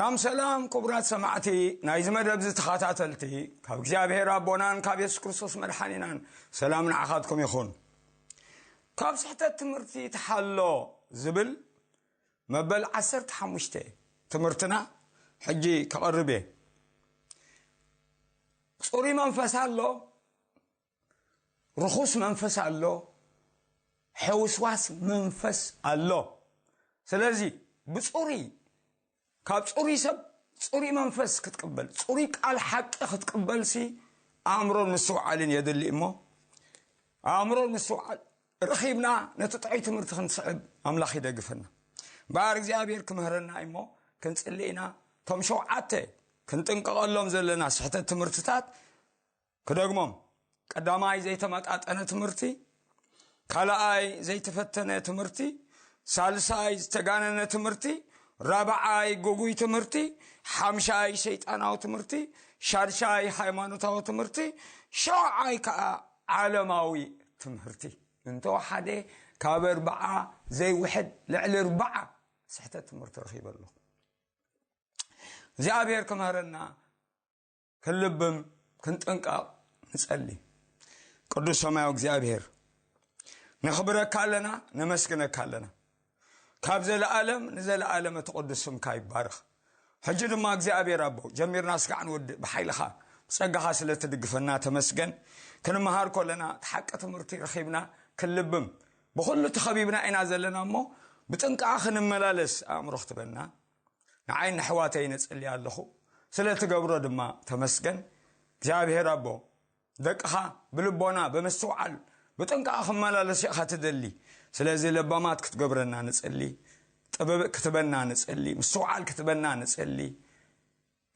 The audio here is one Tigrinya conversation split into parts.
ሰላም ሰላም፣ ክቡራት ሰማዕቲ ናይዚ መደብ እዚ ተኸታተልቲ፣ ካብ እግዚኣብሔር ኣቦናን ካብ የሱስ ክርስቶስ መድሓኒናን ሰላም ንዓኻትኩም ይኹን። ካብ ስሕተት ትምህርቲ ተሓሎ ዝብል መበል ዓሰርተ ሓሙሽተ ትምህርትና ሕጂ ከቕርብ እየ። ጽሩይ መንፈስ ኣሎ፣ ርኹስ መንፈስ ኣሎ፣ ሕውስዋስ መንፈስ ኣሎ። ስለዚ ብጽሩይ፣ ካብ ጽሩይ ሰብ ጽሩይ መንፈስ ክትቅበል፣ ጽሩይ ቃል ሓቂ ክትቅበልሲ ኣእምሮን ምስትውዓልን የድሊ እሞ፣ ኣእምሮን ምስትውዓል ረኺብና ነቲ ጥዑይ ትምህርቲ ክንስዕብ ኣምላኽ ይደግፈና። እምበኣር እግዚኣብሔር ክምህረና እሞ ክንጽሊ ኢና። እቶም ሸውዓተ ክንጥንቀቐሎም ዘለና ስሕተት ትምህርትታት ክደግሞም። ቀዳማይ ዘይተመጣጠነ ትምህርቲ፣ ካልኣይ ዘይተፈተነ ትምህርቲ፣ ሳልሳይ ዝተጋነነ ትምህርቲ፣ ራብዓይ ግጉይ ትምህርቲ፣ ሓምሻይ ሰይጣናዊ ትምህርቲ፣ ሻድሻይ ሃይማኖታዊ ትምህርቲ፣ ሸውዓይ ከዓ ዓለማዊ ትምህርቲ። እንተወሓደ ካብ ኣርብዓ ዘይውሕድ ልዕሊ ኣርብዓ ስሕተት ትምህርቲ ረኺበ ኣለኹ። እግዚኣብሔር ክምህረና ክንልብም ክንጥንቀቕ ንጸሊ። ቅዱስ ሰማያዊ እግዚኣብሔር፣ ነኽብረካ ኣለና፣ ነመስግነካ ኣለና። ካብ ዘለኣለም ንዘለኣለም እቲ ቅዱስ ስምካ ይባረኽ። ሕጂ ድማ እግዚኣብሔር ኣቦ፣ ጀሚርና ስጋዕ ንውድእ ብሓይልኻ ብጸጋኻ ስለ ትድግፈና ተመስገን። ክንመሃር ከለና እቲ ሓቂ ትምህርቲ ረኺብና ክንልብም፣ ብኹሉ ተኸቢብና ኢና ዘለና እሞ ብጥንቃቐ ክንመላለስ ኣእምሮ ክትበና ንዓይ ንኣሕዋተይ ነጽሊ ኣለኹ። ስለ ትገብሮ ድማ ተመስገን። እግዚኣብሔር ኣቦ፣ ደቅኻ ብልቦና ብምስትውዓል ብጥንቃቐ ክመላለሱ ኢኻ ትደሊ። ስለዚ ለባማት ክትገብረና ንጽሊ፣ ጥበብ ክትበና ንጽሊ፣ ምስትውዓል ክትበና ንጽሊ።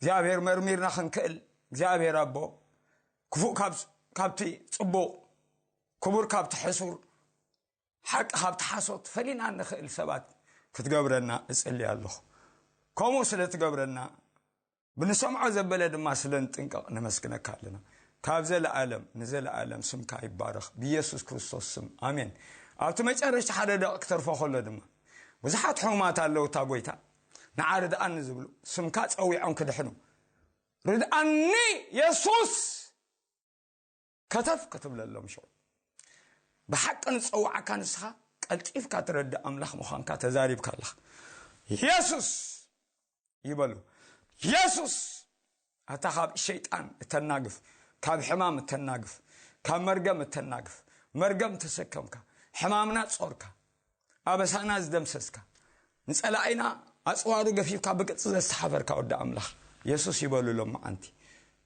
እግዚኣብሔር መርሚርና ክንክእል፣ እግዚኣብሔር ኣቦ፣ ክፉእ ካብ፣ ካብቲ ጽቡቕ፣ ክቡር ካብቲ ሕሱር፣ ሓቂ ካብቲ ሓሶት ፈሊና ንኽእል ሰባት ክትገብረና እጽሊ ኣለኹ። ከምኡ ስለ ትገብረና፣ ብንሰምዖ ዘበለ ድማ ስለ ንጥንቀቕ ነመስግነካ ኣለና። ካብ ዘለኣለም ንዘለኣለም ስምካ ይባረኽ፣ ብኢየሱስ ክርስቶስ ስም፣ ኣሜን። ኣብቲ መጨረሽታ ሓደ ደቂቕ ክተርፎ ከሎ ድማ፣ ብዙሓት ሕሙማት ኣለዉ፣ እታ ጎይታ፣ ንዓ ርድኣኒ ዝብሉ፣ ስምካ ጸዊዖም ክድሕኑ፣ ርድኣኒ የሱስ፣ ከተፍ ክትብለሎም ሽዑ። ብሓቂ ንጸውዓካ ንስኻ ቀልጢፍካ ትረድእ ኣምላኽ ምዃንካ ተዛሪብካ ኣለኻ። የሱስ ይበሉ። የሱስ፣ ኣታ ካብ ሸይጣን እተናግፍ፣ ካብ ሕማም እተናግፍ፣ ካብ መርገም እተናግፍ፣ መርገም ተሰከምካ፣ ሕማምና ጾርካ፣ ኣበሳና ዝደምሰስካ፣ ንጸላኢና ኣጽዋሩ ገፊፍካ ብግልጺ ዘስተሓፈርካ ወዲ ኣምላኽ፣ የሱስ ይበሉ ሎም መዓንቲ።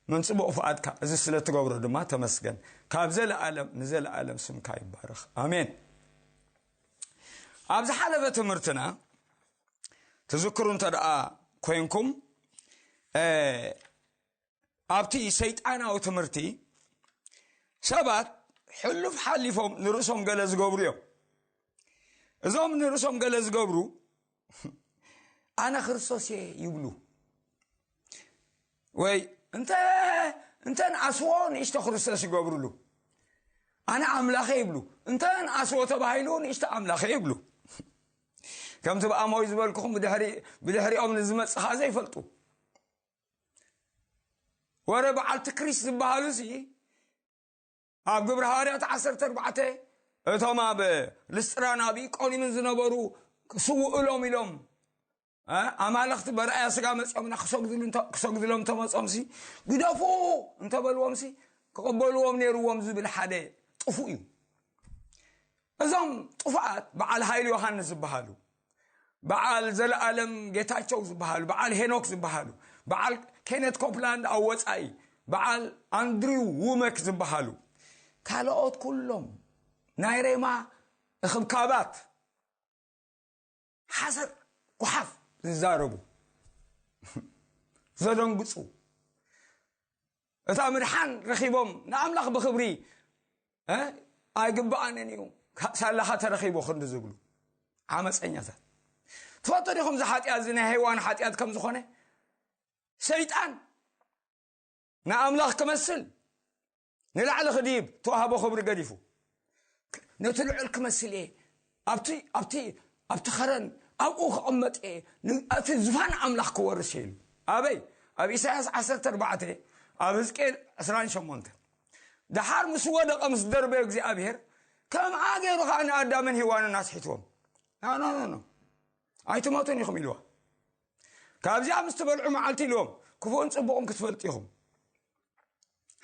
መን ጽቡቕ ፍቓድካ፣ እዚ ስለ ትገብሮ ድማ ተመስገን። ካብ ዘለኣለም ንዘለኣለም ስምካ ይባረኽ። ኣሜን። ኣብ ዝሓለፈ ትምህርትና ትዝክሩ እንተ ደኣ ኮይንኩም፣ እ፣ ኣብቲ ሰይጣናዊ ትምህርቲ ሰባት ሕሉፍ ሓሊፎም ንርእሶም ገለ ዝገብሩ እዮም። እዞም ንርእሶም ገለ ዝገብሩ፣ "ኣነ ክርስቶስ እየ" ይብሉ። ወይ እንተ፣ እንተ ንኣስዎ ንእሽቶ ክርስቶስ ይገብሩሉ። "ኣነ ኣምላኸ" ይብሉ። እንተ ንኣስዎ ተባሂሉ ንእሽቶ ኣምላኸ ይብሉ። ከምቲ ብኣሞይ ዝበልኩኹም ብድሕሪ-፣ ብድሕሪኦም ንዝመጽእ ኸኣ ዘይፈልጡ። ወረ በዓልቲ ክሪስት ዝበሃሉ ሲ ኣብ ግብሪ ሃዋርያት ዓሰርተ ኣርባዕተ እቶም ኣብ ልስጥራን ኣብ ኢቆንዩምን ዝነበሩ ክስውእሎም ኢሎም፣ እ፣ ኣማልኽቲ በርኣያ ስጋ መጺኦምና ክሰግድሉ እንተ-፣ ክሰግድሎም እንተመጾምሲ ግደፉ እንተበልዎምሲ ክቕበልዎም ነይርዎም ዝብል ሓደ ጥፉእ እዩ። እዞም ጥፉኣት በዓል ሃይሉ ዮሃንስ ዝበሃሉ፣ በዓል ዘለኣለም ጌታቸው ዝበሃሉ፣ በዓል ሄኖክ ዝበሃሉ፣ በዓል ኬነት ኮፕላንድ ኣብ ወጻኢ፣ በዓል ኣንድሪው ውመክ ዝበሃሉ፣ ካልኦት ኩሎም ናይ ሬማ እኽብካባት፣ ሓሰር ጓሓፍ ዝዛረቡ፣ ዘደንግጹ፣ እታ ምድሓን ረኺቦም ንኣምላኽ ብኽብሪ፣ እ፣ ኣይግብኣንን እዩ፣ ካ-፣ ሳላኻ ተረኺቡ ክንዲ ዝብሉ ዓመፀኛታት። ትፈልጡ ዲኹም እዚ ሓጢኣት እዚ ናይ ሄዋን ሓጢኣት ከም ዝኾነ? ሰይጣን ንኣምላኽ ክመስል ንላዕሊ ክድይብ ተዋህቦ ክብሪ ገዲፉ፣ ነቲ ልዑል ክመስል እየ፣ ኣብቲ፣ ኣብቲ፣ ኣብቲ ኸረን ኣብኡ ክቕመጥ እየ፣ ን-፣ እቲ ዝፋን ኣምላኽ ክወርስ እየ ኢሉ። ኣበይ? ኣብ ኢሳያስ ዓሰርተ ኣርባዕተ፣ ኣብ ህዝቅኤል ዕስራን ሸሞንተን። ደሓር ምስ ወደቐ ምስ ደርበዮ እግዚኣብሔር፣ ከምኣ ገይሩ ኸዓ ንኣዳምን ሄዋንን ኣስሒትዎም። ኖ፣ ኖ፣ ኖ፣ ኖ። ኣይትሞቱን ኢኹም ኢልዋ። ካብዚኣ ምስ ትበልዑ መዓልቲ ኢልዎም፣ ክፉእን ጽቡቕን ክትፈልጡ ኢኹም።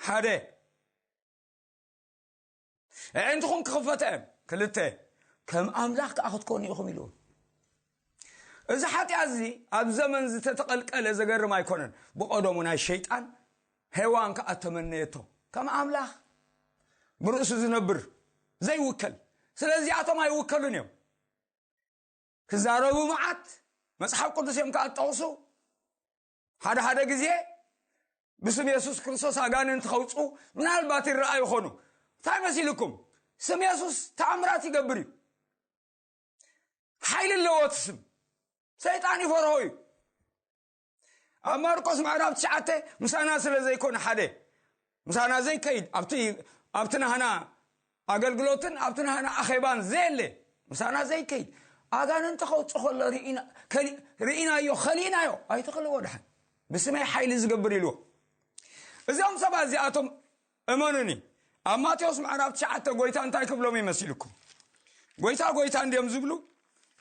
ሓደ፣ ኣዒንትኹም ክኽፈታ እየን። ክልተ፣ ከም ኣምላኽ ከኣ ክትኮኑ ኢኹም ኢልዎም። እዚ ሓጢኣት እዚ ኣብ ዘመን ዝተተቐልቀለ ዘገርም ኣይኮነን። ብቐደሙ ናይ ሸይጣን ሄዋን ከኣ ተመነየቶ። ከም ኣምላኽ ብርእሱ ዝነብር ዘይውከል። ስለዚኣቶም ኣይውከሉን እዮም። ክዛረቡ መዓት መጽሓፍ ቅዱስ እዮም ከኣ ዝጠቕሱ። ሓደ ሓደ ግዜ ብስም የሱስ ክርስቶስ ኣጋንንቲ ከውጽኡ ምናልባት ይረኣዩ ይኾኑ። እንታይ መሲልኩም? ስም የሱስ ተኣምራት ይገብር እዩ። ሓይሊ ኣለዎ እቲ ስም። ሰይጣን ይፈርሆ እዩ። ኣብ ማርቆስ ምዕራፍ ትሽዓተ ምሳና ስለ ዘይኮነ ሓደ፣ ምሳና ዘይከይድ፣ ኣብቲ፣ ኣብቲ ናህና ኣገልግሎትን ኣብቲ ናህና ኣኼባን ዘየለ፣ ምሳና ዘይከይድ፣ ኣጋንንቲ ከውጽእ ከሎ ርኢና-፣ ከሊ-፣ ርኢናዮ፣ ከሊእናዮ፣ ኣይትኽልዎ ደሓን። ብስመይ ሓይሊ ዝገብር ኢልዎ። እዚኦም ሰባት እዚኣቶም እመኑኒ፣ ኣብ ማቴዎስ ምዕራፍ ትሽዓተ ጎይታ እንታይ ክብሎም ይመሲልኩም? ጎይታ፣ ጎይታ እንድዮም ዝብሉ፣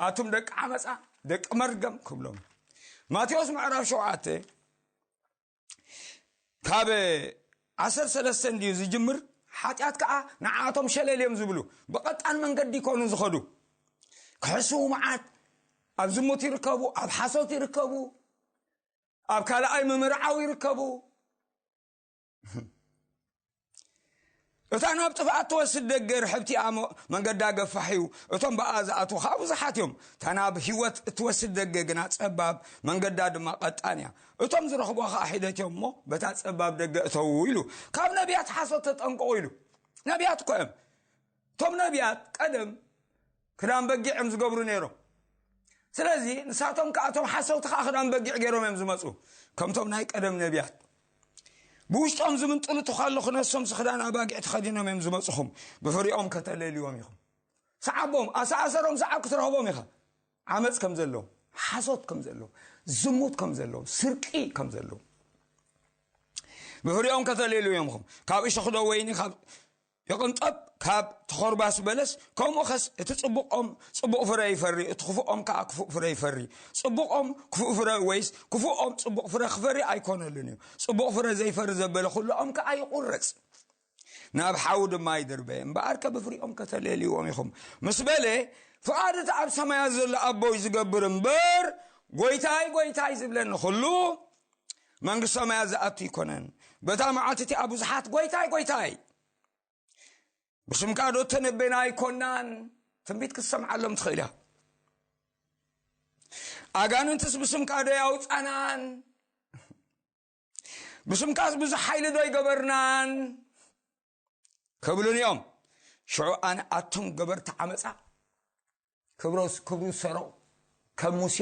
ኣቱም ደቂ ዓመጻ፣ ደቂ መርገም ክብሎም። ማቴዎስ ምዕራፍ ሸውዓተ ካብ ዓሰርተ ሰለስተ እንድዩ ዝጅምር፣ ሓጢኣት ከኣ ንዓኣቶም ሸለል እዮም ዝብሉ። ብቐጣን መንገዲ ይኮኑ ዝኸዱ። ክሕስዉ መዓት፣ ኣብ ዝሙት ይርከቡ፣ ኣብ ሓሶት ይርከቡ፣ ኣብ ካልኣይ ምምርዓው ይርከቡ። እታ ናብ ጥፍኣት ትወስድ ደገ ርሕብቲ እያ እሞ መንገዳ ገፋሕ እዩ። እቶም ብኣ ዝኣትዉ ኸኣ ብዙሓት እዮም። እታ ናብ ህይወት እትወስድ ደገ ግና ጸባብ፣ መንገዳ ድማ ቀጣን እያ። እቶም ዝረኽብዋ ኸኣ ሒደት እዮም እሞ በታ ጸባብ ደገ እተዉ ኢሉ። ካብ ነቢያት ሓሶት ተጠንቀቑ ኢሉ። ነቢያት እኮ እዮም። እቶም ነቢያት ቀደም ክዳን በጊዕ እዮም ዝገብሩ ነይሮም። ስለዚ ንሳቶም ከኣ እቶም ሓሰውቲ ከኣ ክዳን በጊዕ ገይሮም እዮም ዝመጹ። ከምቶም ናይ ቀደም ነቢያት። ብውሽጦም ዝምንጥሉ ተዃሎ ክነሶም ክዳን ኣባጊዕ ተኸዲኖም እዮም ዝመጹኹም። ብፍሪኦም ከተለልዮም ኢኹም። ሰዓቦም፣ ኣሰኣሰሮም ሰዓብ ክትረኽቦም ኢኻ። ዓመጽ ከም ዘለዎም፣ ሓሶት ከም ዘለዎም፣ ዝሙት ከም ዘለዎም፣ ስርቂ ከም ዘለዎም። ብፍሪኦም ከተለልዮም ኢኹም። ካብ እሾኽ ዶ ወይኒ ካብ ይቕንጠብ፣ ካብ ተኾርባስ በለስ? ከምኡ ኸስ እቲ ጽቡቕ ኦም ጽቡቕ ፍረ ይፈሪ፣ እቲ ክፉእ ኦም ከኣ ክፉእ ፍረ ይፈሪ። ጽቡቕ ኦም ክፉእ ፍረ ወይስ ክፉእ ኦም ጽቡቕ ፍረ ክፈሪ ኣይኮነሉን እዩ። ጽቡቕ ፍረ ዘይፈሪ ዘበለ ኩሉ ኦም ከኣ ይቑረጽ፣ ናብ ሓዊ ድማ ይድርበ። እምበኣርከ ብፍሪኦም ከተለልይዎም ኢኹም ምስ በለ፣ ፍቓድ እቲ ኣብ ሰማያት ዘሎ ኣቦይ ዝገብር እምበር፣ ጎይታይ፣ ጎይታይ ዝብለኒ ኩሉ መንግስቲ ሰማያት ዝኣቱ ኣይኮነን። በታ መዓልቲ እቲኣ ብዙሓት ጎይታይ፣ ጎይታይ፣ ብስምካ ዶ ተነበና ኣይኮናን? ትንቢት ክትሰምዓሎም ትኽእል እያ። ኣጋንንትስ ብስምካ ዶ ያውጻናን? ብስምካስ ብዙሕ ሓይሊ ዶ ይገበርናን? ክብሉን እዮም። ሽዑ ኣነ ኣቱም ገበርቲ ዓመጻ፣ ክብሮስ-፣ ክብሩ ሰረቑ፣ ከም ሙሴ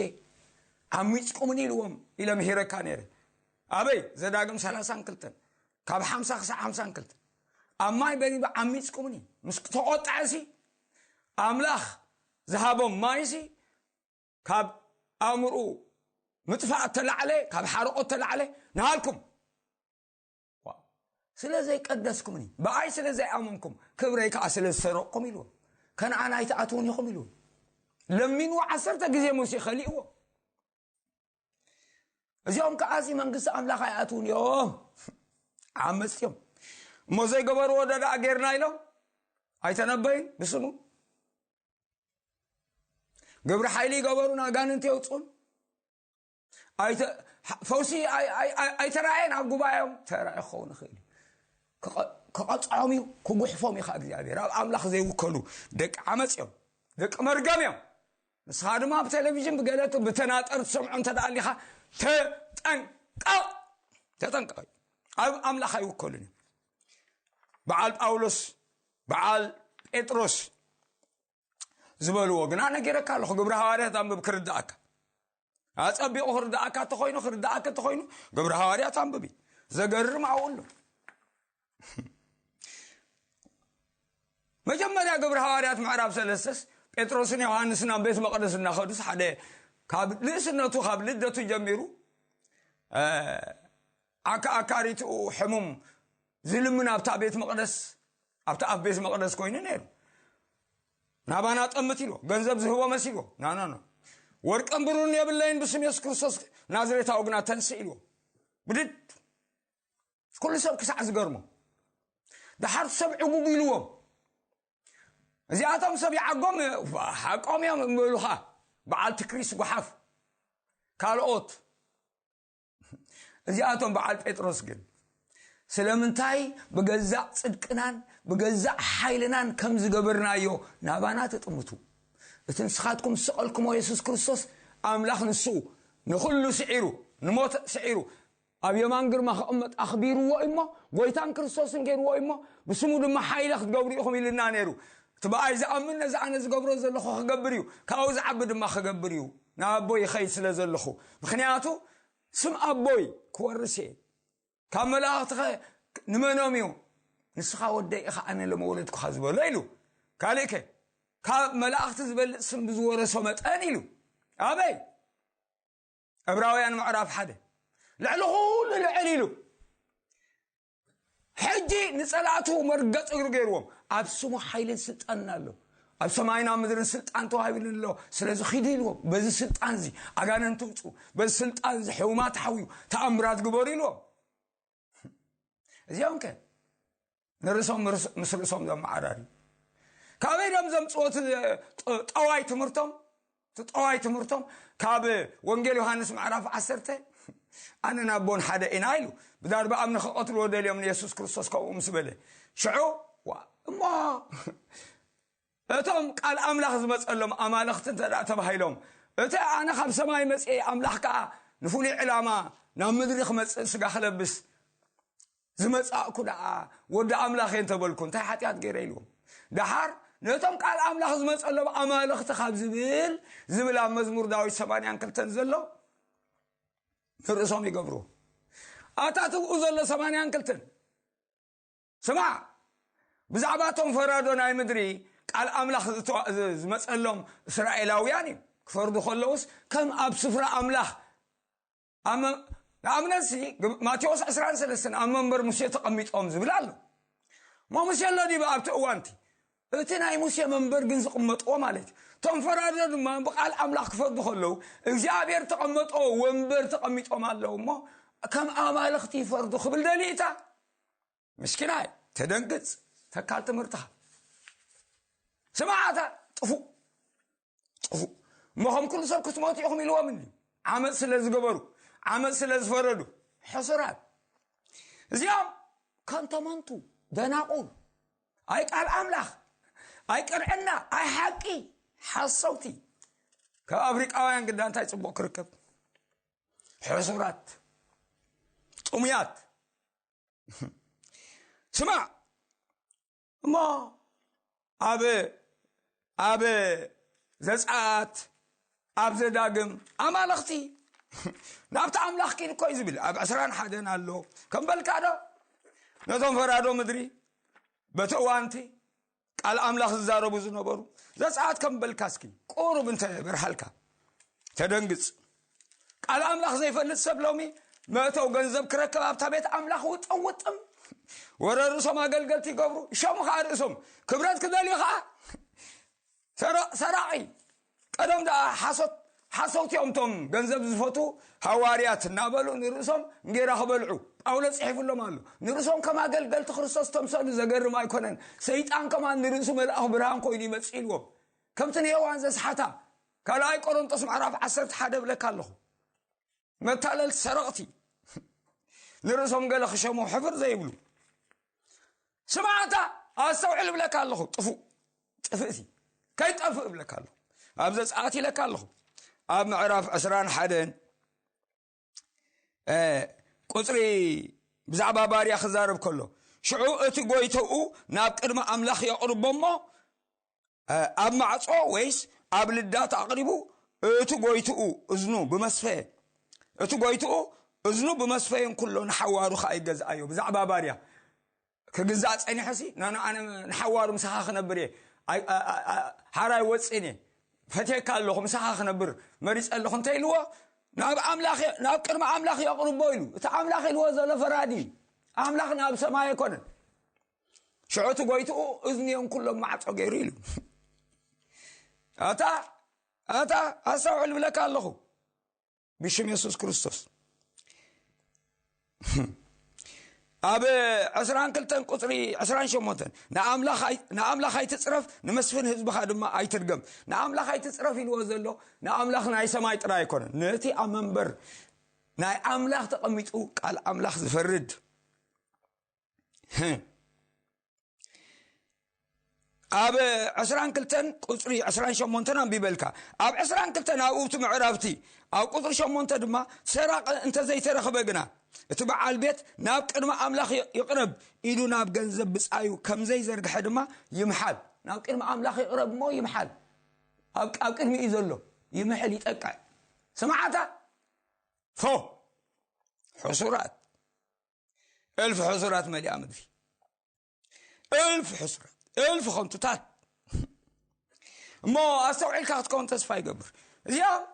ዓሚጽኩምኒ ኢልዎም ኢለ ምሂረካ ነይረ። ኣበይ? ዘዳግም ሰላሳን ክልተን፣ ካብ ሓምሳ ክሳዕ ሓምሳን ክልተን። ኣብ ማይ በሪባ ዓሚጽኩምኒ። ምስ ተቖጥዐሲ፣ ኣምላኽ ዝሃቦም ማይሲ ካብ ኣእምርኡ ምጥፋእ ተላዕለ፣ ካብ ሓረቆት ተላዕለ፣ ንሃልኩም። ዋው። ስለ ዘይቀደስኩምኒ፣ ብኣይ ስለ ዘይኣመንኩም፣ ክብረይ ከኣ ስለ ዝሰረቕኩም ኢልዎም። ከነዓን ኣይትኣትዉን ኢኹም ኢልዎም። ለሚንዎ ዓሰርተ ግዜ ሙሴ ከሊእዎ። እዚኦም ከኣ እዚ መንግስቲ ኣምላኽ ኣይኣትዉን እዮም። ዓመጽቲ እዮም። እሞ ዘይገበርዎ ዶ ደኣ ጌርና ኢሎም ኣይተነበዩን ብስሙ? ግብሪ ሓይሊ ይገበሩን ኣጋንንቲ የውጽኡን? ኣይተ-፣ ፈውሲ ኣይ-፣ ኣይ-፣ ኣይ-፣ ኣይተራእየን ኣብ ጉባኤኦም? ተራእዩ ክኸውን ይኽእል እዩ። ክቐ-፣ ክቐጽዖም እዩ፣ ክጉሕፎም እዩ ኸኣ እግዚኣብሔር። ኣብ ኣምላኽ ዘይውከሉ ደቂ ዓመጽ እዮም፣ ደቂ መርገም እዮም። ንስኻ ድማ ኣብ ቴሌቪዥን ብገለ ት-፣ ብተናጠር ትሰምዖ እንተ ደኣ ኣሊኻ፣ ተጠንቀቕ፣ ተጠንቀቕ። ኣብ ኣምላኽ ኣይውከሉን እዮም። በዓል ጳውሎስ፣ በዓል ጴጥሮስ ዝበልዎ ግና ነጊረካ ኣለኹ። ግብሪ ሃዋርያት ኣንብብ ክርድኣካ። ኣጸቢቑ ክርድኣካ እንተኾይኑ፣ ክርድኣካ እንተኾይኑ፣ ግብሪ ሃዋርያት ኣንብቢ። ዘገርም ኣብኡ ኣሎ። መጀመርያ ግብሪ ሃዋርያት ምዕራፍ ሰለስተስ ጴጥሮስን ዮሃንስን ናብ ቤት መቕደስ እናኸዱስ ሓደ ካብ ልእስነቱ ካብ ልደቱ ጀሚሩ ኣካኣካሪትኡ ሕሙም ዝልምን ኣብታ ቤት መቕደስ ኣብቲ ኣብ ቤት መቐደስ ኮይኑ ነይሩ። ናባና ጠምት ኢልዎ፣ ገንዘብ ዝህቦ መሲልዎ። ናና ነው። ወርቅን ብሩርን የብለይን፣ ብስም የሱስ ክርስቶስ ናዝሬታዊ ግና ተንስእ ኢልዎ። ብድድ ኩሉ ሰብ ክሳዕ ዝገርሞ። ደሓር ሰብ ዕጉግ ኢልዎም። እዚኣቶም ሰብ ይዓጎም ሓቆም እዮም እምበሉኻ። በዓል ትክሪስ ጓሓፍ ካልኦት እዚኣቶም በዓል ጴጥሮስ ግን ስለምንታይ ብገዛእ ጽድቅናን ብገዛእ ሓይልናን ከም ዝገበርናዮ ናባና ተጥምቱ? እቲ ንስኻትኩም ዝሰቐልኩሞ የሱስ ክርስቶስ ኣምላኽ ንሱ ንኹሉ ስዒሩ ንሞት ስዒሩ ኣብ የማን ግርማ ክቕመጥ ኣኽቢርዎ እሞ ጎይታን ክርስቶስን ገይርዎ እሞ ብስሙ ድማ ሓይለ ክትገብሩ ኢኹም ኢልና ነይሩ። እቲ ብኣይ ዝኣምን ነዚ ኣነ ዝገብሮ ዘለኹ ክገብር እዩ፣ ካብኡ ዝዓቢ ድማ ክገብር እዩ፣ ናብ ኣቦይ ይኸይድ ስለ ዘለኹ። ምኽንያቱ ስም ኣቦይ ክወርስ እየ። ካብ መላእኽትኸ ንመኖም እዩ? ንስኻ ወደይ ኢኻ ኣነ ለመወለድኩኻ ዝበሎ ኢሉ። ካልእከ ካብ መላእኽቲ ዝበልጥ ስም ብዝወረሶ መጠን ኢሉ። ኣበይ? ዕብራውያን ምዕራፍ ሓደ ልዕሊ ኩሉ ልዕል ኢሉ ሕጂ ንጸላእቱ መርገጽ እግሪ ገይርዎም ኣብ ስሙ ሓይልን ስልጣንን ኣሎ። ኣብ ሰማይን ኣብ ምድርን ስልጣን ተዋሂቡኒ ኣሎ። ስለዚ ኺዱ ኢልዎም፣ በዚ ስልጣን እዚ ኣጋንንቲ ውጹ፣ በዚ ስልጣን እዚ ሕሙማት ሓውዩ፣ ተኣምራት ግበሩ ኢልዎም። እዚኦም ከ ንርእሶም ምስ ርእሶም ዘመዓራሪ ካበይ ዶም ዘምጽዎ? እቲ ጠዋይ ትምህርቶም እቲ ጠዋይ ትምህርቶም ካብ ወንጌል ዮሃንስ ምዕራፍ ዓሰርተ ኣነ ናቦን ሓደ ኢና ኢሉ ብዳርባ ኣምኒ ክቐትልዎ ደልዮም ንየሱስ ክርስቶስ ከምኡ ምስ በለ ሽዑ እሞ እቶም ቃል ኣምላኽ ዝመፀሎም ኣማልኽቲ እንተ ተባሂሎም እቲ ኣነ ካብ ሰማይ መፅአ ኣምላኽ ከዓ ንፍሉይ ዕላማ ናብ ምድሪ ክመፅእ ስጋ ክለብስ ዝመጻእኩ ደኣ ወዲ ኣምላኽ እየ እንተበልኩ እንታይ ሓጢኣት ገይረ ኢልዎም። ደሓር ነቶም ቃል ኣምላኽ ዝመጸሎም ኣማልኽቲ ካብ ዝብል ዝብል ኣብ መዝሙር ዳዊት ሰማንያን ክልተን ዘሎ ንርእሶም ይገብሩ። ኣታ ትብኡ ዘሎ ሰማንያን ክልተን ስማዕ፣ ብዛዕባ እቶም ፈራዶ ናይ ምድሪ ቃል ኣምላኽ ዝመጸሎም እስራኤላውያን እዩ። ክፈርዱ ከለውስ ከም ኣብ ስፍራ ኣምላኽ ንኣብነትሲ ማቴዎስ ዕስራን ሰለስተን ኣብ መንበር ሙሴ ተቐሚጦም ዝብል ኣሎ። እሞ ሙሴ ኣሎ ዲበ ኣብቲ እዋንቲ እቲ ናይ ሙሴ መንበር ግን ዝቕመጥዎ ማለት እዩ። እቶም ፈራዶ ድማ ብቃል ኣምላኽ ክፈርዱ ከለዉ እግዚኣብሔር ተቐመጦ ወንበር ተቐሚጦም ኣለዉ እሞ ከም ኣማልኽቲ ይፈርዱ ክብል ደሊእታ ምስኪናይ ተደንግጽ ተካል ትምህርትኻ ስማዓታ ጥፉእ ጥፉእ እሞ ከም ኩሉ ሰብ ክትሞቱ ኢኹም ኢልዎም እንዲ ዓመፅ ስለ ዝገበሩ ዓመፅ ስለ ዝፈረዱ ሕሱራት እዚኦም ከም ተመንቱ ደናቁር ኣይ ቃል ኣምላኽ ኣይ ቅንዕና ኣይ ሓቂ ሓሰውቲ ካብ ኣፍሪቃውያን ግዳ እንታይ ፅቡቅ ክርከብ ሕሱራት ጥሙያት ስማዕ እሞ ኣብ ኣብ ዘጻት ኣብ ዘዳግም ኣማለኽቲ ናብቲ ኣምላኽ ኪድ እኮ እዩ ዝብል ኣብ ዕስራን ሓደን ኣሎ ከም በልካ ዶ ነቶም ፈራዶ ምድሪ በቲ እዋንቲ ቃል ኣምላኽ ዝዛረቡ ዝነበሩ ዘጻት ከም በልካ እስኪ ቁሩብ እንተ በርሃልካ ተደንግጽ ቃል ኣምላኽ ዘይፈልጥ ሰብ ሎሚ መእተው ገንዘብ ክረክብ ኣብታ ቤት ኣምላኽ ውጥም ውጥም ወረ ርእሶም ኣገልገልቲ ይገብሩ ሸሙ ከዓ ርእሶም ክብረት ክደልዩ ከዓ ሰራቂ ቀደም ደኣ ሓሶት ሓሰውቲ እዮም እቶም ገንዘብ ዝፈቱ ሃዋርያት እናበሉ ንርእሶም እንጌራ ክበልዑ ጳውሎስ ጽሒፉሎም ኣሎ ንርእሶም ከም ኣገልገልቲ ክርስቶስ ተምሰሉ ዘገርም ኣይኮነን ሰይጣን ከማን ንርእሱ መልኣኽ ብርሃን ኮይኑ ይመጽእ ኢልዎም ከምቲ ንሄዋን ዘስሓታ ካልኣይ ቆሮንጦስ ምዕራፍ ዓሰርተ ሓደ እብለካ ኣለኹ መታለል ሰረቕቲ ንርእሶም ገለ ክሸሙ ሕፍር ዘይብሉ ስማዕታ ኣስተውዕል እብለካ ኣለኹ ጥፉእ ጥፍእቲ ከይጠፍእ እብለካ ኣለኹ ኣብ ዘፅኣት ኢለካ ኣለኹ ኣብ ምዕራፍ ዕስራን ሓደን ቁፅሪ ብዛዕባ ባርያ ክዛረብ ከሎ ሽዑ እቲ ጎይተኡ ናብ ቅድሚ ኣምላኽ የቕርቦ እሞ ኣብ ማዕጾ ወይስ ኣብ ልዳት ኣቕሪቡ እቲ ጎይትኡ እዝኑ ብመስፈ እቲ ጎይትኡ እዝኑ ብመስፈየን ኩሎ ንሓዋሩ ከኣ ይገዝኣዮ ብዛዕባ ባርያ ክግዛእ ጸኒሐሲ ናና ኣነ ንሓዋሩ ምሳኻ ክነብር እየ ኣይ- ኣ- ኣ- ኣ- ሓራይ ወፅእን እየ፣ ፈትየካ ኣለኹ፣ ምሳኻ ክነብር መሪፀ ኣለኹ እንተ ኢልዎ፣ ናብ ኣምላኽ ናብ ቅድሚ ኣምላኽ የቕርቦ ኢሉ። እቲ ኣምላኽ ኢልዎ ዘሎ ፈራዲ እዩ። ኣምላኽ ናብ ሰማይ ኣይኮነን። ሽዑ እቲ ጎይትኡ እዝንዮም ኩሎም ማዕጾ ገይሩ ኢሉ። ኣታ ኣታ ኣስተውዕል ብለካ ኣለኹ፣ ብሽም የሱስ ክርስቶስ። ኣብ ዕስራን ክልተን ቁፅሪ ዕስራን ሸሞንተን ንኣምላኽ ኣይ- ንኣምላኽ ኣይትፅረፍ፣ ንመስፍን ህዝብኻ ድማ ኣይትርገም። ንኣምላኽ ኣይትፅረፍ ኢልዎ ዘሎ ንኣምላኽ ናይ ሰማይ ጥራይ ኣይኮነን፣ ነቲ ኣብ መንበር ናይ ኣምላኽ ተቐሚጡ ቃል ኣምላኽ ዝፈርድ። ኣብ ዕስራን ክልተን ቁፅሪ ዕስራን ሸሞንተን ኣንቢበልካ። ኣብ ዕስራን ክልተን ኣብኡ እቲ ምዕራፍቲ ኣብ ቁፅሪ ሸሞንተ ድማ፣ ሰራቂ እንተዘይተረኽበ ግና እቲ በዓል ቤት ናብ ቅድሚ ኣምላኽ ይ- ይቕረብ ኢሉ ናብ ገንዘብ ብፃዩ ከምዘይዘርግሐ ድማ ይምሓል። ናብ ቅድሚ ኣምላኽ ይቕረብ እሞ ይምሓል። ኣብ ኣብ ቅድሚ እዩ ዘሎ፣ ይምሕል፣ ይጠቅዕ። ስማዓታ ፎ ሕሱራት፣ እልፍ ሕሱራት መሊኣ ምድሪ፣ እልፍ ሕሱራት፣ እልፍ ኸንቱታት። እሞ ኣስተውዒልካ ክትከውን ተስፋ ይገብር። እዚኦም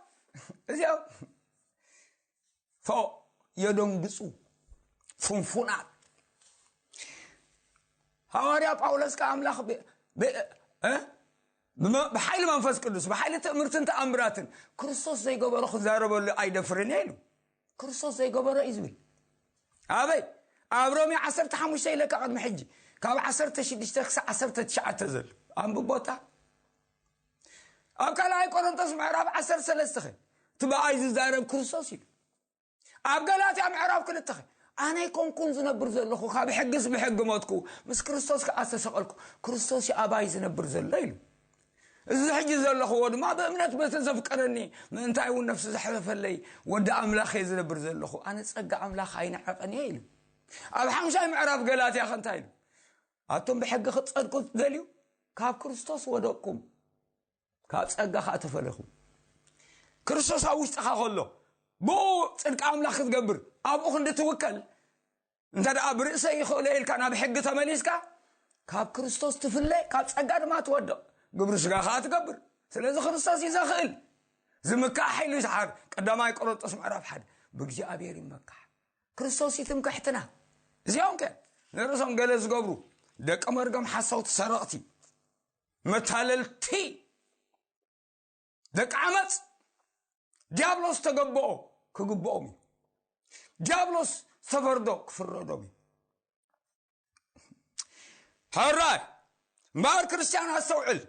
እዚኦም ፎ የደንግፁ፣ ፍንፉናት። ሃዋርያ ጳውሎስ ከ ኣምላኽ ብ- ብ- እ? ብመ- ብሓይሊ መንፈስ ቅዱስ፣ ብሓይሊ ትእምርትን ተኣምራትን ክርስቶስ ዘይገበሮ ክዛረበሉ ኣይደፍርን እየ ኢሉ። ክርስቶስ ዘይገበሮ እዩ ዝብል። ኣበይ? ኣብ ሮሜ ዓሰርተ ሓሙሽተ ኢለካ ቅድሚ ሕጂ፣ ካብ ዓሰርተ ሽዱሽተ ክሳብ ዓሰርተ ትሽዓተ ዘሎ ኣንብቦታ። ኣብ ካልኣይ ቆሮንቶስ ምዕራፍ ዓሰርተ ሰለስተ ኸ፣ እቲ ብኣይ ዝዛረብ ክርስቶስ እዩ። ኣብ ገላትያ ምዕራፍ ክልተ ኸ፣ ኣነ ኣይኮንኩን ዝነብር ዘለኹ፣ ካብ ሕግስ ብሕጊ ሞትኩ፣ ምስ ክርስቶስ ከኣ ዝተሰቐልኩ፣ ክርስቶስ እዩ ኣባይ ዝነብር ዘሎ ኢሉ። እዚ ሕጂ ዘለኽዎ ድማ ብእምነት በቲ ዘፍቀረኒ፣ ምእንታይ እውን ነፍሲ ዘሕለፈለይ ወዲ ኣምላኽ እየ ዝነብር ዘለኹ፣ ኣነ ጸጋ ኣምላኽ ኣይንዕቕን እየ ኢሉ። ኣብ ሓምሻይ ምዕራፍ ገላትያ ከ እንታይ ኢሉ? ኣቶም ብሕጊ ክትጸድቁ ትደልዩ፣ ካብ ክርስቶስ ወደቅኩም፣ ካብ ጸጋ ከኣ ተፈለኹ። ክርስቶስ ኣብ ውሽጥኻ ከሎ፣ ብኡ ጽድቂ ኣምላኽ ክትገብር፣ ኣብኡ ክንዲ ትውከል፣ እንተ ደኣ ብርእሰይ ይኽእሎ ኢልካ ናብ ሕጊ ተመሊስካ፣ ካብ ክርስቶስ ትፍለ፣ ካብ ጸጋ ድማ ትወድቕ፣ ግብሪ ስጋ ከኣ ትገብር። ስለዚ ክርስቶስ እዩ ዘኽእል። ዝምካሕ ኢሉ ይስሓር። ቀዳማይ ቆሮንጦስ ምዕራፍ ሓደ። ብእግዚኣብሔር ይመካሕ። ክርስቶስ እዩ ትምክሕትና። እዚኦም ከ ንርእሶም ገለ ዝገብሩ ደቂ መርገም፣ ሓሰውቲ፣ ሰረቕቲ፣ መታለልቲ፣ ደቂ ዓመፅ፣ ዲያብሎስ ተገብኦ ክግብኦም እዩ። ዲያብሎስ ዝተፈርዶ ክፍረዶም እዩ። ሕራይ እምበኣር ክርስትያን ኣስተውዕል፣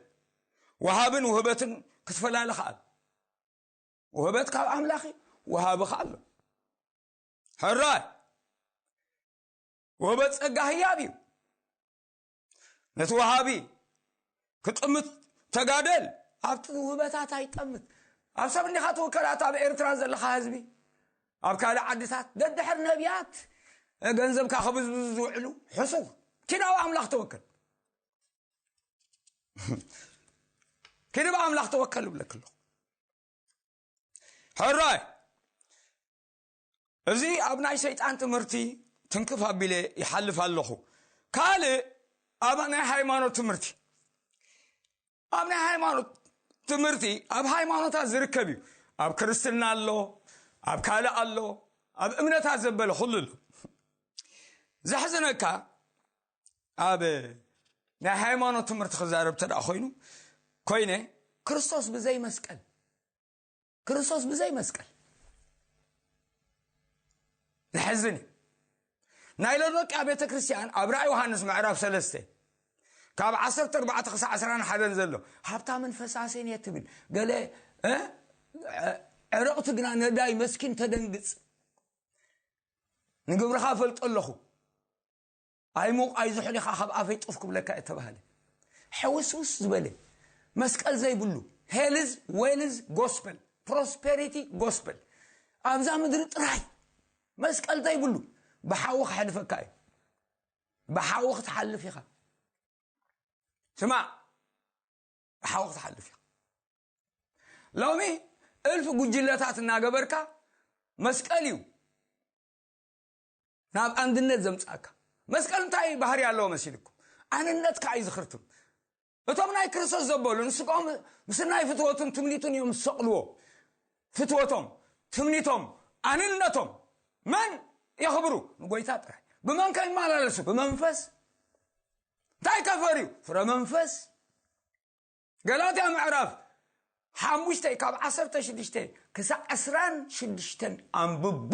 ወሃብን ውህበትን ክትፈላለ ከኣል። ውህበት ካብ ኣምላኽ እዩ፣ ወሃቢ ከኣ ኣሎ። ሕራይ ውህበት ጸጋ ህያብ እዩ። ነቲ ወሃቢ ክጥምት ተጋደል። ኣብቲ ውህበታት ኣይጠምት። ኣብ ሰብ እንዲኻ ትውከል፣ ኣታ ኣብ ኤርትራ ዘለኻ ህዝቢ፣ ኣብ ካልእ ዓድታት ደድሕር ነቢያት ገንዘብካ ክብዝብዙ ዝውዕሉ ሕሱር። ኪድ ኣብ ኣምላኽ ተወከል። ኪድ ኣብ ኣምላኽ ተወከል እብለክ ኣለኹ። ሕራይ እዚ ኣብ ናይ ሰይጣን ትምህርቲ ትንክፍ ኣቢለ ይሓልፍ ኣለኹ። ካልእ ኣብ ናይ ሃይማኖት ትምህርቲ፣ ኣብ ናይ ሃይማኖት ትምህርቲ ኣብ ሃይማኖታት ዝርከብ እዩ። ኣብ ክርስትና ኣሎ፣ ኣብ ካልእ ኣሎ፣ ኣብ እምነታት ዘበለ ኩሉ ኣሎ። ዘሕዝነካ ኣብ ናይ ሃይማኖት ትምህርቲ ክዛረብ ተደኣ ኮይኑ ኮይነ ክርስቶስ ብዘይ መስቀል ክርስቶስ ብዘይ መስቀል። ዘሕዝን እዩ። ናይ ሎዶቅያ ቤተ ክርስቲያን ኣብ ራእይ ዮሃንስ ምዕራፍ ሰለስተ ካብ ዓሰርተ ኣርባዕተ ክሳብ ዓሰርተ ሓደን ዘሎ ሃብታምን ፈሳሴን እየ ትብል። ገለ እ? ዕረቕቲ ግና ነዳይ መስኪን ተደንግጽ። ንግብርኻ ፈልጦ ኣለኹ። ኣይሙቕ ኣይዝሑል ኢኻ፣ ካብ ኣፈይ ጡፍ ክብለካ እየ ተባህለ። ሕውስውስ ዝበለ መስቀል ዘይብሉ፣ ሄልዝ ዌልዝ ጎስፐል፣ ፕሮስፔሪቲ ጎስፐል ኣብዛ ምድሪ ጥራይ መስቀል ዘይብሉ ብሓዊ ክሓልፈካ እዩ። ብሓዊ ክትሓልፍ ኢኻ። ስማዕ፣ ብሓዊ ክትሓልፍ ኢኻ። ሎሚ እልፍ ጉጅለታት እናገበርካ መስቀል እዩ ናብ ኣንድነት ዘምጻእካ። መስቀል እንታይ ባህሪ ኣለዎ መሲልኩም? ኣንነት ከኣ እዩ ዝኽርትም። እቶም ናይ ክርስቶስ ዘበሉ ንስጋኦም ምስናይ ፍትወቱን ትምኒቱን እዮም ዝሰቕልዎ። ፍትወቶም፣ ትምኒቶም፣ ኣንነቶም መን የኽብሩ? ንጎይታ ጥራይ። ብመን ከ ይመላለሱ? ብመንፈስ። እንታይ ከፈርዩ? ፍረ መንፈስ። ገላትያ ምዕራፍ ሓሙሽተ ካብ ዓሰርተ ሽዱሽተ ክሳዕ ዕስራን ሽዱሽተን ኣንብቦ።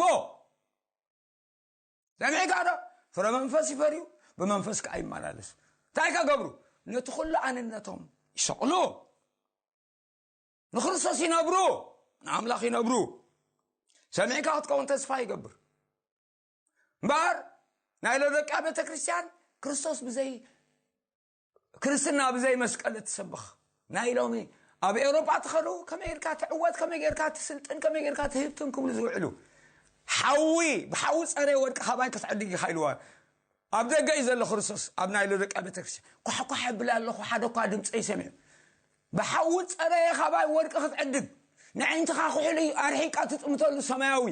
ሰሚዕካ ዶ? ፍረ መንፈስ ይፈርዩ፣ ብመንፈስ ከዓ ይመላለሱ። እንታይ ከገብሩ? ነቲ ኩሉ ኣንነቶም ይሰቕሉ። ንክርስቶስ ይነብሩ፣ ንኣምላኽ ይነብሩ። ሰሚዕካ ክትከውን ተስፋ ይገብር። እምበኣር ናይ ሎዶቅያ ቤተ ክርስቲያን ክርስቶስ ብዘይ፣ ክርስትና ብዘይ መስቀል እትሰብኽ ናይ ሎሚ፣ ኣብ ኤውሮጳ ትኸዱ ከመይ ጌርካ ትዕወት፣ ከመይ ጌርካ ትስልጥን፣ ከመይ ጌርካ ትህብትን ክብሉ ዝውዕሉ፣ ሓዊ፣ ብሓዊ ጸረ ወርቂ ካባይ ክትዕድግ ኢኻ ኢልዋ። ኣብ ደገ እዩ ዘሎ ክርስቶስ። ኣብ ናይ ሎዶቅያ ቤተ ክርስቲያን ኳሕኳሕ የብል ኣለኹ፣ ሓደ እኳ ድምፀ ይሰምዕ። ብሓዊ ጸረ ካባይ ወርቂ ክትዕድግ፣ ንዕንትኻ ኩሕሊ ኣርሒቃ ትጥምተሉ ሰማያዊ።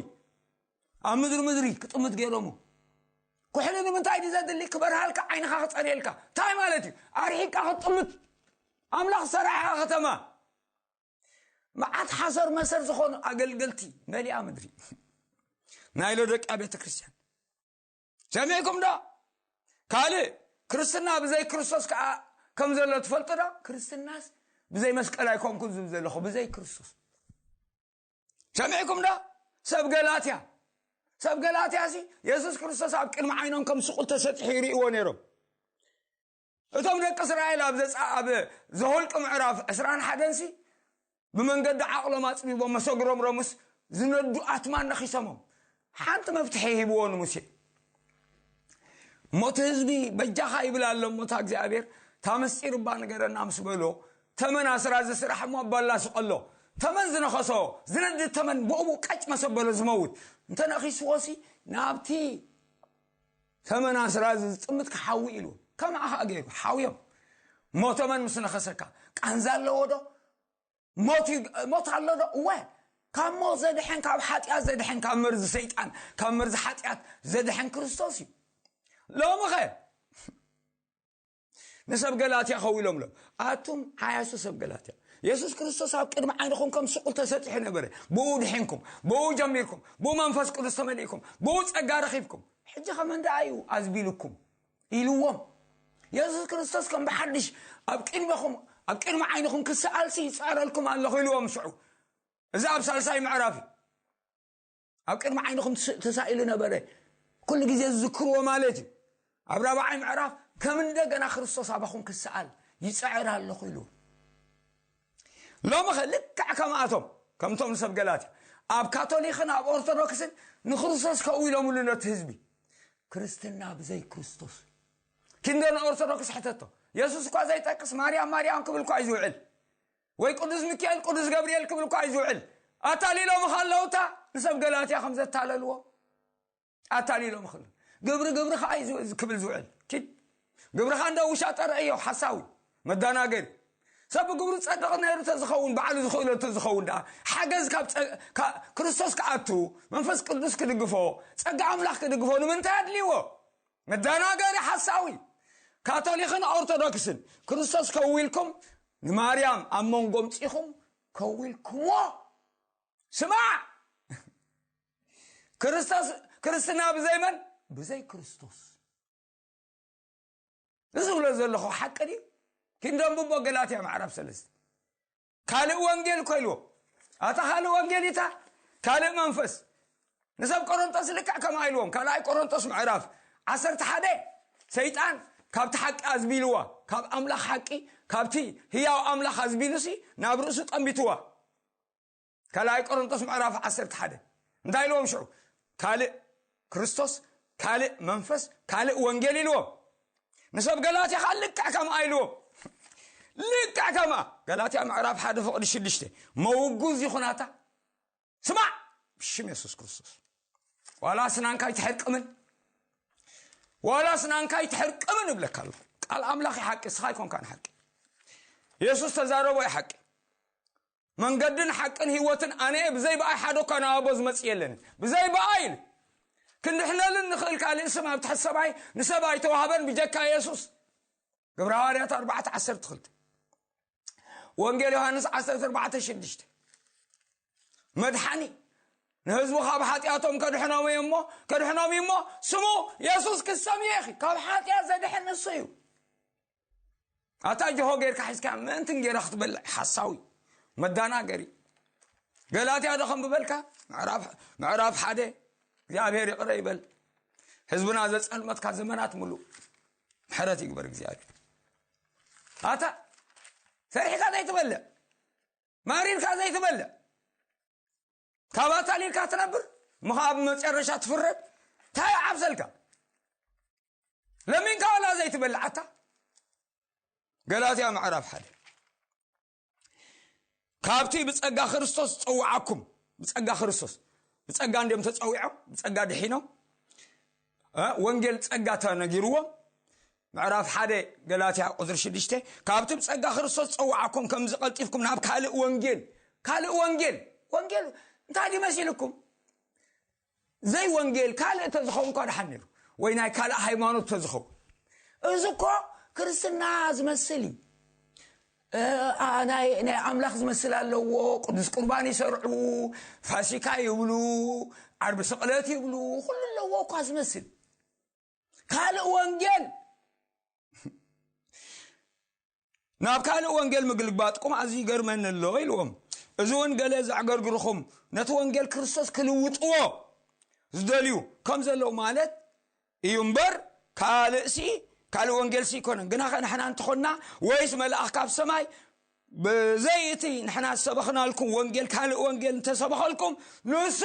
ኣብ ምድሪ ምድሪ ክጥምት ገይሮሞ። ኩሕሊ ንምንታይ ድዩ ዘድሊ? ክበርሃልካ፣ ዓይንኻ ክጸርየልካ። እንታይ ማለት እዩ? ኣርሒቃ ክትጥምት። ኣምላኽ ሰራሓ ከተማ። መዓት ሓሰር መሰር ዝኾኑ ኣገልገልቲ መሊኣ ምድሪ። ናይ ሎዶቅያ ቤተ ክርስቲያን። ሰሚዕኩም ዶ? ካልእ ክርስትና ብዘይ ክርስቶስ ከዓ ከም ዘሎ ትፈልጡ ዶ? ክርስትናስ ብዘይ መስቀል ኣይኮንኩን ዝብል ዘለኹ፣ ብዘይ ክርስቶስ። ሰሚዕኩም ዶ? ሰብ ገላትያ፣ ሰብ ገላትያ ሲ የሱስ ክርስቶስ ኣብ ቅድሚ ዓይኖም ከም ስቑል ተሰጢሑ ይርእይዎ ነይሮም። እቶም ደቂ እስራኤል ኣብ ዘጻ-፣ ኣብ ዘኍልቍ ምዕራፍ ዕስራን ሓደን ሲ ብመንገዲ ዓቕሎም ኣጽቢቦም መሰግሮም ሮምስ ዝነዱ ኣትማን ነኺሶሞም። ሓንቲ መፍትሒ ሂብዎ ንሙሴ። እሞ እቲ ህዝቢ በጃኻ ይብል ኣሎ። እሞ እታ እግዚኣብሔር፣ "እታ ምስጢር እባ ንገረና" ምስ በሎ፣ ተመን ኣስራዚ ስራሕ እሞ ኣባላስቆ ኣሎ። ተመን ዝነኸሶ፣ ዝነድድ ተመን ብኡ ቀጭ መሰበሎ ዝመውት። እንተ ነኺስዎ ሲ ናብቲ ተመን ኣስራዚ ዝጥምት ክሓዊ ኢሉ። ከምኣ ኸኣ ገይሩ፣ ሓውዮም። እሞ ተመን ምስ ነኸሰካ፣ ቃንዛ ኣለዎ ዶ? ሞት ዩ-፣ ሞት ኣሎ ዶ? እወ። ካብ ሞት ዘድሐን፣ ካብ ሓጢኣት ዘድሐን፣ ካብ መርዚ ሰይጣን፣ ካብ መርዚ ሓጢኣት ዘድሐን ክርስቶስ እዩ። ሎሚ ኸ ንሰብ ገላትያ ኸው ኢሎም ሎ፣ ኣቱም ዓያሱ ሰብ ገላትያ፣ የሱስ ክርስቶስ ኣብ ቅድሚ ዓይንኹም ከም ስቑል ተሰጢሑ ነበረ። ብኡ ድሒንኩም፣ ብኡ ጀሚርኩም፣ ብኡ መንፈስ ቅዱስ ተመሊእኩም፣ ብኡ ጸጋ ረኺብኩም። ሕጂ ኸ መን ደኣ እዩ ኣዝቢሉኩም? ኢልዎም። የሱስ ክርስቶስ ከም ብሓድሽ ኣብ ቅድመኹም፣ ኣብ ቅድሚ ዓይንኹም ክሰኣልሲ ይጻረልኩም ኣለኹ ኢልዎም። ሽዑ እዚ ኣብ ሳልሳይ ምዕራፍ እዩ። ኣብ ቅድሚ ዓይንኹም ተስ-፣ ተሳኢሉ ነበረ። ኩሉ ግዜ ዝዝክርዎ ማለት እዩ። ኣብ ራብዓይ ምዕራፍ ከም እንደገና ክርስቶስ ኣባኹም ክሰኣል ይጽዕር ኣለኹ ኢልዎም። ሎሚ ኸ ልክዕ ከምኣቶም፣ ከምቶም ሰብ ገላትያ፣ ኣብ ካቶሊክን ኣብ ኦርቶዶክስን ንክርስቶስ ከእው ኢሎምሉ ነቲ ህዝቢ። ክርስትና ብዘይ ክርስቶስ። ኪንዶ ንኦርቶዶክስ ሕተቶ። የሱስ እኳ ዘይጠቅስ ማርያም ማርያም ክብል እኳ እዩ ዝውዕል። ወይ ቅዱስ ሚካኤል ቅዱስ ገብርኤል ክብል እኳ እዩ ዝውዕል። ኣታሊሎም ኸለውታ ንሰብ ገላትያ ከም ዘታለልዎ ኣታሊሎም ኸለዉ። ግብሪ ግብሪ ኸዓ እዩ ዝው-፣ ክብል ዝውዕል። ኪድ ግብርኻ እንደ ውሻጠ ረእዮ፣ ሓሳዊ፣ መዳናገሪ። ሰብ ብግብሩ ጸድቕ ነይሩ ተዝኸውን፣ ባዕሉ ዝኽእሎ ተዝኸውን ደኣ፣ ሓገዝ ካብ ጸ-፣ ካ-፣ ክርስቶስ ክኣቱ፣ መንፈስ ቅዱስ ክድግፎ፣ ጸጋ ኣምላኽ ክድግፎ ንምንታይ ኣድልይዎ? መዳናገሪ ሓሳዊ። ካቶሊክን ኦርቶዶክስን ክርስቶስ ከዊልኩም ንማርያም ኣብ መንጎ ምጺኹም ከዊልኩምዎ። ስማዕ! ክርስቶስ፣ ክርስትና ብዘይ መን? ብዘይ ክርስቶስ። እዚ ዝብሎ ዘለኹ ሓቂ ድዩ? ኪንደንብቦ ገላትያ ምዕራፍ ሰለስተ። ካልእ ወንጌል እኮ ኢልዎ። ኣታ ካልእ ወንጌል ኢታ፣ ካልእ መንፈስ። ንሰብ ቆሮንቶስ ልክዕ ከምኣ ኢልዎም። ካልኣይ ቆሮንቶስ ምዕራፍ ዓሰርተ ሓደ፣ ሰይጣን ካብቲ ሓቂ ኣዝቢልዋ፣ ካብ ኣምላኽ ሓቂ፣ ካብቲ ህያው ኣምላኽ ኣዝቢሉሲ ናብ ርእሱ ጠምቢትዋ። ካልኣይ ቆሮንቶስ ምዕራፍ ዓሰርተ ሓደ። እንታይ ኢልዎም ሽዑ? ካልእ ክርስቶስ፣ ካልእ መንፈስ፣ ካልእ ወንጌል ኢልዎም። ንሰብ ገላትያ ኸኣ ልክዕ ከምኣ ኢልዎም። ልክዕ ከምኣ። ገላትያ ምዕራፍ ሓደ ፍቕዲ ሽዱሽተ። መውጉዝ ይኹናታ። ስማዕ! ብሽም የሱስ ክርስቶስ። ዋላ ስናንካ ኣይትሕርቅምን። ዋላ ስናንካ ኣይትሕርቅምን እብለካ ኣለኹ። ቃል ኣምላኽ እዩ ሓቂ፣ ንስኻ ኣይኮንካን ሓቂ። የሱስ ተዛረቦ እዩ ሓቂ። መንገድን ሓቅን ህይወትን ኣነ እየ፣ ብዘይ ብኣይ ሓደ እኳ ናብ ኣቦ ዝመጽእ የለንን። ብዘይ ብኣይ ኢሉ። ክንድሕነሉ እንኽእል ካልእ ስም ኣብ ትሕቲ ሰማይ ንሰብ ኣይተዋህበን ብጀካ የሱስ። ግብረ ሃዋርያት ኣርባዕተ ዓሰርተ ክልተ። ወንጌል ዮሃንስ ዓሰርተ ኣርባዕተ ሽዱሽተ፣ መድሓኒ ንህዝቡ ካብ ሓጢኣቶም ከድሕኖም እዩ እሞ፣ ከድሕኖም እዩ እሞ፣ ስሙ የሱስ ክትሰምዮ ኢኺ። ካብ ሓጢኣት ዘድሕን ንሱ እዩ። ኣታ ጅሆ ጌርካ ሒዝካ ምእንትን ጌራ ክትበልዕ ሓሳዊ፣ መዳናገሪ። ገላትያ ዶ ከም ብበልካ፣ ምዕራፍ፣ ምዕራፍ ሓደ፣ እግዚኣብሔር ይቕረ ይበል። ህዝብና ዘጸልመትካ ዘመናት ምሉእ ምሕረት ይግበር እግዚኣብሔር። ኣታ ሰሪሕካ ዘይትበልዕ፣ ማሪርካ ዘይትበልዕ፣ ካብ ኣታሊልካ ትነብር፣ ምኻ ኣብ መጨረሻ ትፍረድ። እንታይ ዓብሰልካ? ለሚንካ ዋላ ዘይትበልዕ ኣታ። ገላትያ ምዕራፍ ሓደ፣ ካብቲ ብጸጋ ክርስቶስ ዝጸውዓኩም፣ ብጸጋ ክርስቶስ፣ ብጸጋ እንድዮም ተጸዊዖም፣ ብጸጋ ድሒኖም፣ እ፣ ወንጌል ጸጋ ተነጊርዎም። ምዕራፍ ሓደ ገላትያ ቁጽሪ ሽዱሽተ፣ ካብቲ ብጸጋ ክርስቶስ ዝጸውዓኩም ከምዚ ቀልጢፍኩም ናብ ካልእ ወንጌል፣ ካልእ ወንጌል፣ ወንጌል እንታይ ድዩ መሲልኩም? ዘይ ወንጌል ካልእ ተዝኸውን እኳ ደሓን ነይሩ፣ ወይ ናይ ካልእ ሃይማኖት ተዝኸውን። እዚ እኮ ክርስትና ዝመስል እዩ። እ፣ ኣ፣ ናይ፣ ናይ ኣምላኽ ዝመስል ኣለዎ። ቅዱስ ቁርባን ይሰርዑ፣ ፋሲካ ይብሉ፣ ዓርቢ ስቕለት ይብሉ፣ ኩሉ ኣለዎ እኳ ዝመስል። ካልእ ወንጌል፣ ናብ ካልእ ወንጌል ምግልባጥኩም ኣዝዩ ይገርመኒ ኣሎ ኢልዎም። እዚ እውን ገለ ዘዕገርግርኹም ነቲ ወንጌል ክርስቶስ ክልውጥዎ ዝደልዩ ከም ዘለዉ ማለት እዩ እምበር፣ ካልእሲ፣ ካልእ ወንጌልሲ ኣይኮነን። ግናኸ ንሕና እንተኾንና፣ ወይስ መልኣኽ ካብ ሰማይ፣ ብዘይ እቲ ንሕና ዝሰበኽናልኩም ወንጌል ካልእ ወንጌል እንተሰበኸልኩም፣ ንሱ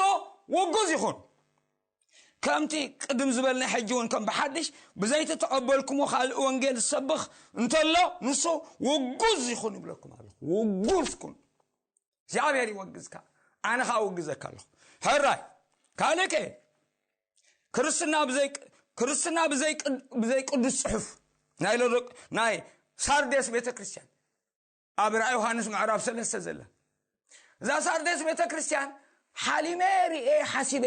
ውጉዝ ይኹን። ከምቲ ቅድም ዝበልና፣ ሕጂ እውን ከም ብሓድሽ ብዘይቲ ተቐበልኩሞ ካልእ ወንጌል ዝሰብኽ እንተሎ፣ ንሱ ውጉዝ ይኹን ይብለኩም ኣለኹ። ውጉዝ ኩን። እግዚኣብሔር ይወግዝካ፣ ኣነ ኸኣ ውግዘካ ኣለኹ። ሕራይ፣ ካልእ ከ? ክርስትና ብዘይ፣ ክርስትና ብዘይ ቅድ-፣ ብዘይ ቅዱስ ጽሑፍ፣ ናይ ሎዶ-፣ ናይ ሳርዴስ ቤተ ክርስቲያን፣ ኣብ ራእይ ዮሃንስ ምዕራፍ ሰለስተ ዘላ፣ እዛ ሳርዴስ ቤተ ክርስቲያን ሓሊመ ርኤ ሓሲበ፣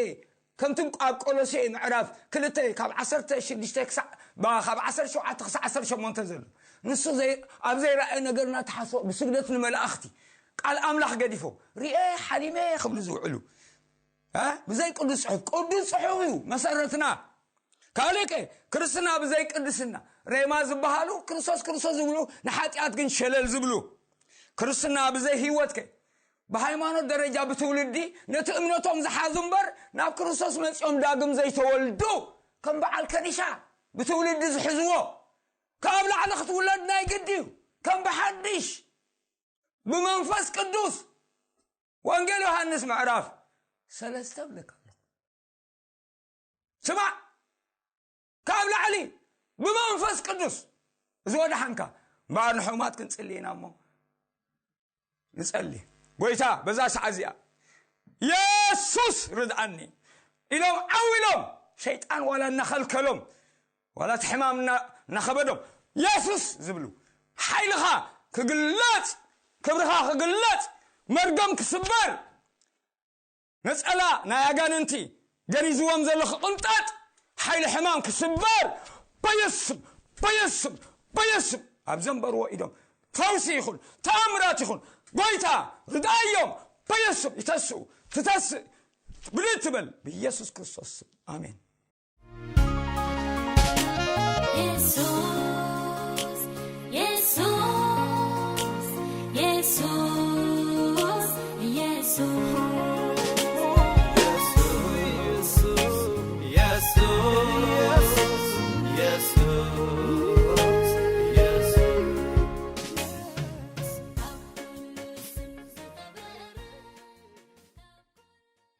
ከምቲ ኣብ ቆሎሴ ምዕራፍ ክልተ ካብ ዓሰርተ ሽዱሽተ ክሳዕ፣ ባ-፣ ካብ ዓሰርተ ሸውዓተ ክሳዕ ዓሰርተ ሸሞንተ ዘሎ፣ ንሱ ዘይ-፣ ኣብ ዘይረኣየ ነገር እናተሓስቦ ብስግደት ንመላእኽቲ ቃል ኣምላኽ ገዲፎም ርኤ ሓሊመ ክብሉ ዝውዕሉ፣ እ? ብዘይ ቅዱስ ጽሑፍ፣ ቅዱስ ጽሑፍ እዩ መሰረትና። ካልእ ከ? ክርስትና ብዘይ ቅድስና፣ ሬማ ዝበሃሉ ክርስቶስ ክርስቶስ ዝብሉ፣ ንሓጢኣት ግን ሸለል ዝብሉ። ክርስትና ብዘይ ህይወት ከ? ብሃይማኖት ደረጃ ብትውልዲ ነቲ እምነቶም ዝሓዙ እምበር፣ ናብ ክርስቶስ መጺኦም ዳግም ዘይተወልዱ፣ ከም በዓል ከኒሻ ብትውልዲ ዝሕዝዎ። ካብ ላዕሊ ክትውለድ ናይ ግዲ እዩ። ከም ብሓድሽ፣ ብመንፈስ ቅዱስ። ወንጌል ዮሃንስ ምዕራፍ ሰለስተ እብለካ ኣለኹ። ስማዕ፣ ካብ ላዕሊ ብመንፈስ ቅዱስ። እዚ ወደሓንካ እምበኣር ንሕሙማት ክንጽሊ ኢና እሞ ንጸሊ። ጎይታ፣ በዛ ሰዓት እዚኣ፣ "የሱስ ርድኣኒ" ኢሎም ዓው ኢሎም፣ ሸይጣን ዋላ እናኸልከሎም፣ ዋላ እቲ ሕማም እና-፣ እናኸበዶም፣ "የሱስ" ዝብሉ፣ ሓይልኻ ክግለጽ፣ ክብርኻ ክግለጽ፣ መርገም ክስበር፣ ነጸላ ናይ ኣጋንንቲ ገኒዝዎም ዘሎ ክቕንጠጥ፣ ሓይሊ ሕማም ክስበር፣ በየስም፣ በየስም፣ በየስም ኣብ ዘንበርዎ ኢዶም ፈውሲ ይኹን፣ ተኣምራት ይኹን፣ ጎይታ ርድኣዮም፣ በየስም ይተስኡ፣ ትተስእ፣ ብድእ ትበል፣ ብኢየሱስ ክርስቶስ ስም። ኣሜን።